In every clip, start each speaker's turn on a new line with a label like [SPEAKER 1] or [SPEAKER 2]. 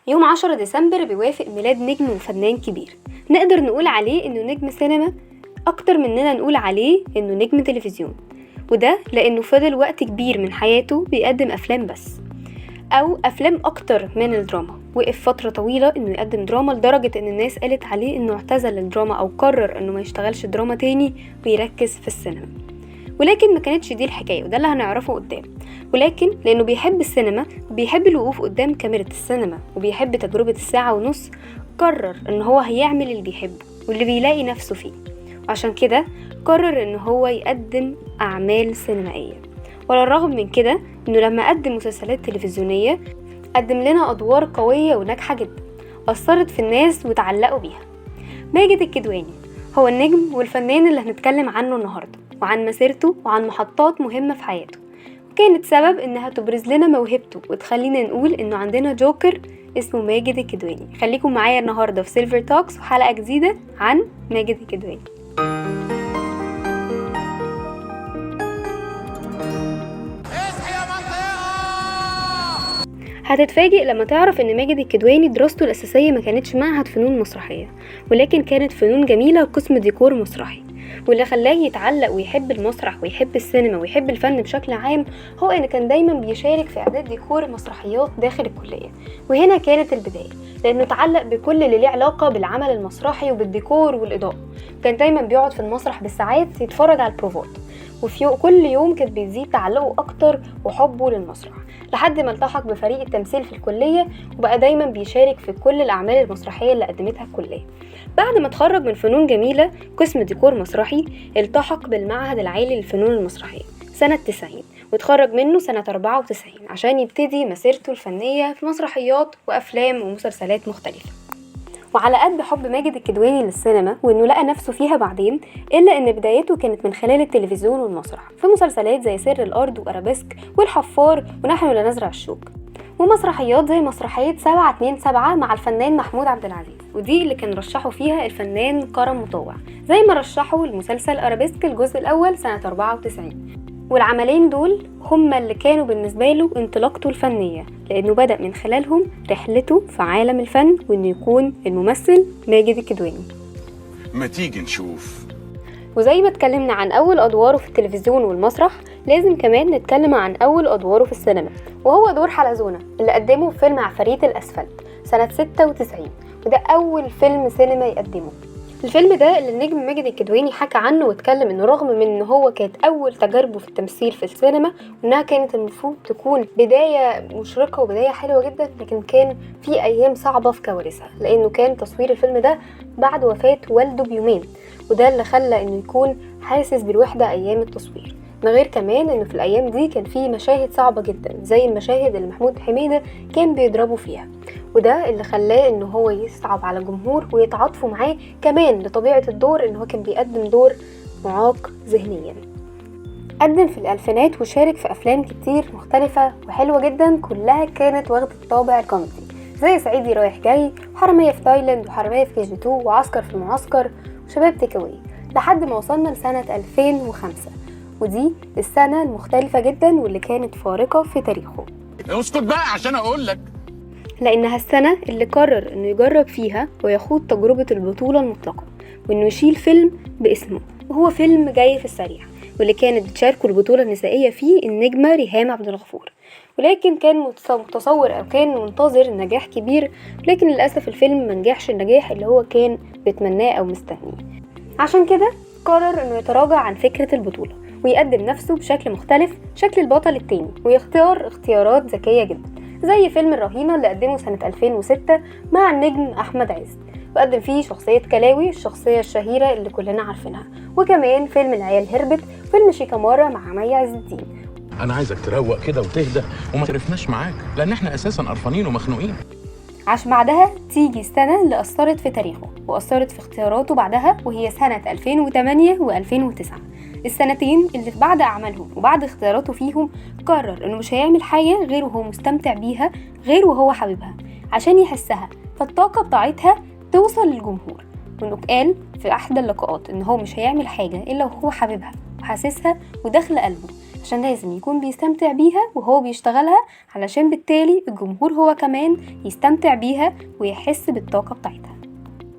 [SPEAKER 1] يوم 10 ديسمبر بيوافق ميلاد نجم وفنان كبير، نقدر نقول عليه انه نجم سينما اكتر مننا نقول عليه انه نجم تلفزيون، وده لانه فضل وقت كبير من حياته بيقدم افلام بس او افلام اكتر من الدراما. وقف فترة طويلة انه يقدم دراما لدرجة ان الناس قالت عليه انه اعتزل الدراما او قرر انه ما يشتغلش دراما تاني ويركز في السينما، ولكن ما كانتش دي الحكاية، وده اللي هنعرفه قدام. ولكن لانه بيحب السينما وبيحب الوقوف قدام كاميرا السينما وبيحب تجربة الساعة ونص، قرر ان هو هيعمل اللي بيحبه واللي بيلاقي نفسه فيه، وعشان كده قرر ان هو يقدم اعمال سينمائية. وعلى الرغم من كده انه لما قدم مسلسلات تلفزيونية قدم لنا ادوار قوية وناجحة جدا أثرت في الناس وتعلقوا بيها. ماجد الكدواني هو النجم والفنان اللي هنتكلم عنه النهاردة، وعن مسيرته وعن محطات مهمة في حياته كانت سبب انها تبرز لنا موهبته وتخلينا نقول انه عندنا جوكر اسمه ماجد الكدواني. خليكم معايا النهاردة في Silver Talks وحلقة جديدة عن ماجد الكدواني. هتتفاجئ لما تعرف ان ماجد الكدواني دراسته الاساسية ما كانتش معهد فنون مسرحية، ولكن كانت فنون جميلة وقسم ديكور مسرحي. واللي خلاه يتعلق ويحب المسرح ويحب السينما ويحب الفن بشكل عام هو ان كان دايما بيشارك في اعداد ديكور مسرحيات داخل الكلية، وهنا كانت البداية، لانه تعلق بكل اللي ليه علاقة بالعمل المسرحي وبالديكور والاضاءة. كان دايما بيقعد في المسرح بالساعات يتفرج على البروفات، وفي كل يوم كانت بيزيد تعلقه اكتر وحبه للمسرح، لحد ما التحق بفريق التمثيل في الكلية وبقى دايما بيشارك في كل الأعمال المسرحية اللي قدمتها الكلية. بعد ما اتخرج من فنون جميلة قسم ديكور مسرحي، التحق بالمعهد العالي للفنون المسرحية سنة 90، واتخرج منه سنة 94 عشان يبتدي مسيرته الفنية في مسرحيات وأفلام ومسلسلات مختلفة. وعلى قد حب ماجد الكدواني للسينما وانه لقى نفسه فيها بعدين، الا ان بدايته كانت من خلال التلفزيون والمسرح في مسلسلات زي سر الارض وارابيسك والحفار ونحن لا نزرع الشوك، ومسرحيات زي مسرحية 727 مع الفنان محمود عبد العزيز، ودي اللي كان رشحه فيها الفنان كرم مطوع زي ما رشحه المسلسل ارابيسك الجزء الاول سنة 94. والعملين دول هما اللي كانوا بالنسبة له انطلاقته الفنية، لأنه بدأ من خلالهم رحلته في عالم الفن وإنه يكون الممثل ماجد الكدواني.
[SPEAKER 2] ما تيجي نشوف.
[SPEAKER 1] وزي ما اتكلمنا عن أول أدواره في التلفزيون والمسرح، لازم كمان نتكلم عن أول أدواره في السينما، وهو دور حلزونة اللي قدمه في فيلم عفاريت الأسفلت سنة 96، وده أول فيلم سينما يقدمه. الفيلم ده اللي النجم ماجد الكدواني حكى عنه واتكلم انه رغم من ان هو كانت اول تجاربه في التمثيل في السينما وانها كانت المفروض تكون بداية مشرقة وبداية حلوة جدا، لكن كان في ايام صعبة في كواليسها، لانه كان تصوير الفيلم ده بعد وفاة والده بيومين، وده اللي خلى انه يكون حاسس بالوحدة ايام التصوير. ده غير كمان انه في الايام دي كان في مشاهد صعبة جدا زي المشاهد اللي محمود حميدة كان بيضربه فيها، وده اللي خلاه انه هو يصعب على الجمهور ويتعاطفوا معاه، كمان لطبيعة الدور ان هو كان بيقدم دور معاق ذهنيا. قدم في الالفينات وشارك في افلام كتير مختلفة وحلوة جدا، كلها كانت واخدة الطابع الكوميدي زي صعيدي رايح جاي، وحرامية في تايلاند، وحرامية في KG 2، وعسكر في المعسكر، وشباب Take Away، لحد ما وصلنا لسنة 2005، ودي السنة المختلفة جدا واللي كانت فارقة في تاريخه.
[SPEAKER 2] اسكت بقى عشان اقولك،
[SPEAKER 1] لأنها السنة اللي قرر إنه يجرب فيها ويخوض تجربة البطولة المطلقة، وإنه يشيل فيلم باسمه، وهو فيلم جاي في السريع، واللي كانت بتشاركه البطولة النسائية فيه النجمة ريهام عبد الغفور. ولكن كان متصور أو كان منتظر نجاح كبير، لكن للأسف الفيلم منجحش النجاح اللي هو كان بيتمناه أو مستنيه. عشان كده قرر إنه يتراجع عن فكرة البطولة ويقدم نفسه بشكل مختلف، شكل البطل التاني، ويختار اختيارات ذكية جدا زي فيلم الرهينة اللي قدمه سنة 2006 مع النجم أحمد عز، وقدم فيه شخصية كلاوي، الشخصية الشهيرة اللي كلنا عارفينها، وكمان فيلم العيال هربت، فيلم شيكامارا مع مي عز الدين.
[SPEAKER 2] أنا عايزك تروق كده وتهدى وما تعرفناش معاك، لأن احنا أساسا قرفانين ومخنوقين.
[SPEAKER 1] عشان بعدها تيجي السنة اللي أثرت في تاريخه وأثرت في اختياراته بعدها، وهي سنة 2008 و2009، السنتين اللي بعد أعمالهم وبعد اختياراته فيهم قرر إنه مش هيعمل حاجة غير وهو مستمتع بيها، غير وهو حبيبها، عشان يحسها فالطاقة بتاعتها توصل للجمهور. وإنه قال في أحد اللقاءات إن هو مش هيعمل حاجة إلا وهو حبيبها وحاسسها وداخل قلبه، عشان لازم يكون بيستمتع بيها وهو بيشتغلها، علشان بالتالي الجمهور هو كمان يستمتع بيها ويحس بالطاقة بتاعتها.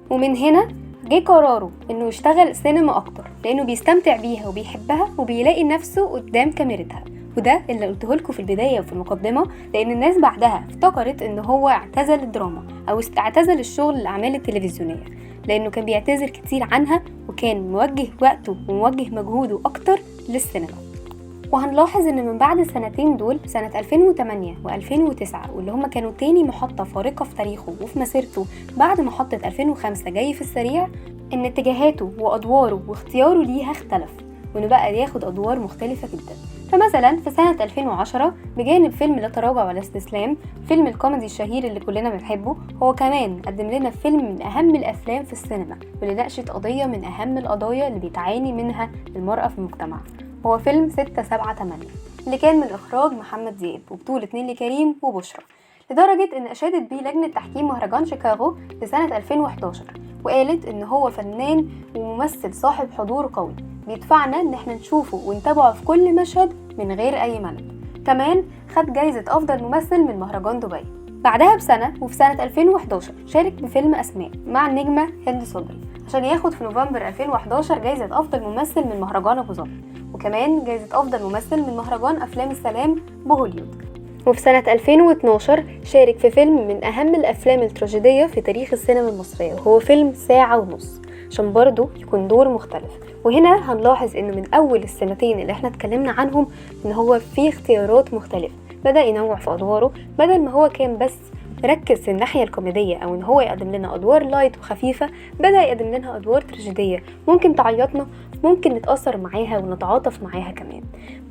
[SPEAKER 1] ومن هنا جه قراره انه يشتغل سينما اكتر، لانه بيستمتع بيها وبيحبها وبيلاقي نفسه قدام كاميرتها. وده اللي قلته لكم في البداية وفي المقدمة، لان الناس بعدها افتكرت ان هو اعتزل الدراما او اعتزل الشغل الاعمال التلفزيونية، لانه كان بيعتذر كتير عنها وكان موجه وقته وموجه مجهوده اكتر للسينما. وهنلاحظ ان من بعد السنتين دول، سنة 2008 و2009، واللي هما كانوا تاني محطة فارقة في تاريخه وفي مسيرته بعد محطة 2005 جاي في السريع، ان اتجاهاته وادواره واختياره ليها اختلف، وانه بقى ياخد ادوار مختلفة جدا. فمثلا في سنة 2010 بجانب فيلم لا تراجع ولا استسلام، فيلم الكوميدي الشهير اللي كلنا بنحبه، هو كمان قدم لنا فيلم من أهم الأفلام في السينما واللي ناقشت قضية من أهم القضايا اللي بيتعاني منها المرأة في المجتمع، هو فيلم 6 7 8 اللي كان من إخراج محمد دياب وبطولة نيلي كريم وبشرى، لدرجة إن أشادت بيه لجنة تحكيم مهرجان شيكاغو لسنة 2011، وقالت إن هو فنان وممثل صاحب حضور قوي بيدفعنا إن احنا نشوفه ونتابعه في كل مشهد من غير أي ملل. كمان خد جايزة أفضل ممثل من مهرجان دبي. بعدها بسنة وفي سنة 2011 شارك بفيلم أسماء مع النجمة هند صبري عشان ياخد في نوفمبر 2011 جايزة أفضل ممثل من مهرجان أبو ظبي، وكمان جايزة أفضل ممثل من مهرجان أفلام السلام بهوليود. وفي سنة 2012 شارك في فيلم من أهم الأفلام التراجيدية في تاريخ السينما المصرية، وهو فيلم ساعة ونص، عشان برضو يكون دور مختلف. وهنا هنلاحظ إنه من أول السنتين اللي احنا اتكلمنا عنهم إن هو في اختيارات مختلفة، بدأ ينوع في أدواره، بدل ما هو كان بس ركز في الناحية الكوميدية أو إن هو يقدم لنا أدوار light وخفيفة، بدأ يقدم لنا أدوار تراجيدية ممكن تعيطنا، ممكن نتأثر معاها ونتعاطف معاها كمان.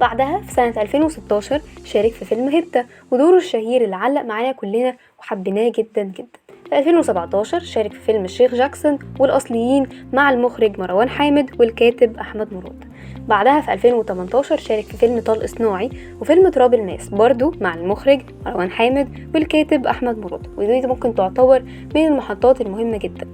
[SPEAKER 1] بعدها في سنة 2016 شارك في فيلم هبتة ودوره الشهير اللي علق معانا كلنا وحبيناه جدا جدا. في 2017 شارك في فيلم الشيخ جاكسون والأصليين مع المخرج مروان حامد والكاتب أحمد مراد. بعدها في 2018 شارك في فيلم طلق صناعي وفيلم تراب الماس برضو مع المخرج مروان حامد والكاتب أحمد مراد، ودي ممكن تعتبر من المحطات المهمة جدا.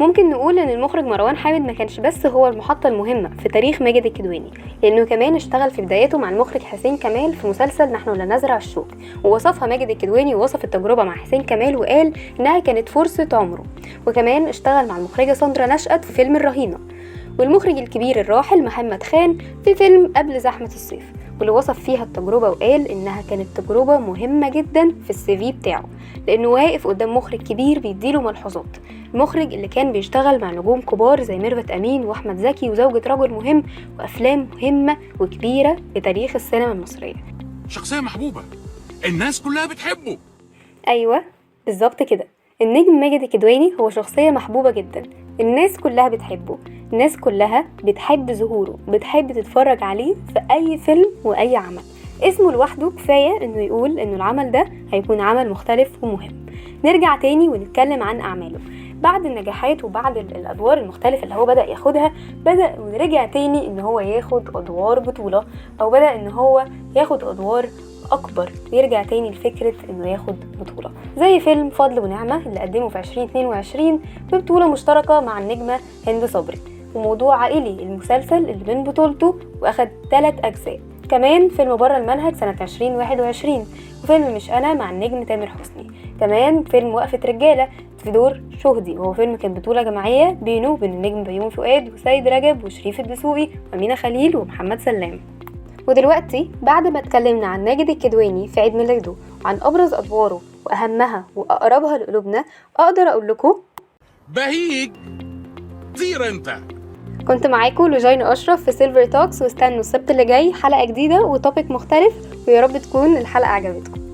[SPEAKER 1] ممكن نقول ان المخرج مروان حامد ما كانش بس هو المحطة المهمة في تاريخ ماجد الكدواني، لانه كمان اشتغل في بدايته مع المخرج حسين كمال في مسلسل نحن لا نزرع الشوك، ووصفها ماجد الكدواني ووصف التجربة مع حسين كمال وقال انها كانت فرصة عمره. وكمان اشتغل مع المخرجة ساندرا نشأت في فيلم الرهينة، والمخرج الكبير الراحل محمد خان في فيلم قبل زحمة الصيف، واللي وصف فيها التجربة وقال إنها كانت تجربة مهمة جدا في السي في بتاعه، لأنه واقف قدام مخرج كبير بيديله ملحوظات، المخرج اللي كان بيشتغل مع نجوم كبار زي ميرفت أمين وأحمد زكي وزوجة رجل مهم وأفلام مهمة وكبيرة في تاريخ السينما المصرية.
[SPEAKER 2] شخصية محبوبة، الناس كلها بتحبه.
[SPEAKER 1] أيوة بالظبط كده، النجم ماجد الكدواني هو شخصية محبوبة جدا، الناس كلها بتحبه، الناس كلها بتحب ظهوره، بتحب تتفرج عليه في أي فيلم وأي عمل. اسمه لوحده كفاية إنه يقول إنه العمل ده هيكون عمل مختلف ومهم. نرجع تاني ونتكلم عن أعماله. بعد النجاحات وبعد الأدوار المختلفة اللي هو بدأ ياخدها، بدأ ورجع تاني إن هو ياخد أدوار بطولة، أو بدأ إن هو ياخد أدوار أكبر ويرجع تاني لفكرة إنه ياخد بطولة، زي فيلم فضل ونعمة اللي قدمه في 2022 ببطولة مشتركة مع النجمة هند صبري، وموضوع عائلي المسلسل اللي من بطولته وأخد 3 أجزاء. كمان فيلم بره المنهج سنة 2021، وفيلم مش أنا مع النجم تامر حسني. كمان فيلم وقفة رجالة في دور شهدي، وهو فيلم كان بطولة جماعية بينه وبين النجم بيومي فؤاد وسيد رجب وشريف الدسوقي وأمينة خليل ومحمد سلام. ودلوقتي بعد ما اتكلمنا عن ماجد الكدواني في عيد ميلاده وعن أبرز أدواره وأهمها وأقربها لقلوبنا، أقدر أقول لكم
[SPEAKER 2] بهيج طير انت.
[SPEAKER 1] كنت معاكم لجين أشرف في Silver Talks، واستنوا السبت اللي جاي حلقة جديدة و topic مختلف، ويا رب تكون الحلقة عجبتكم.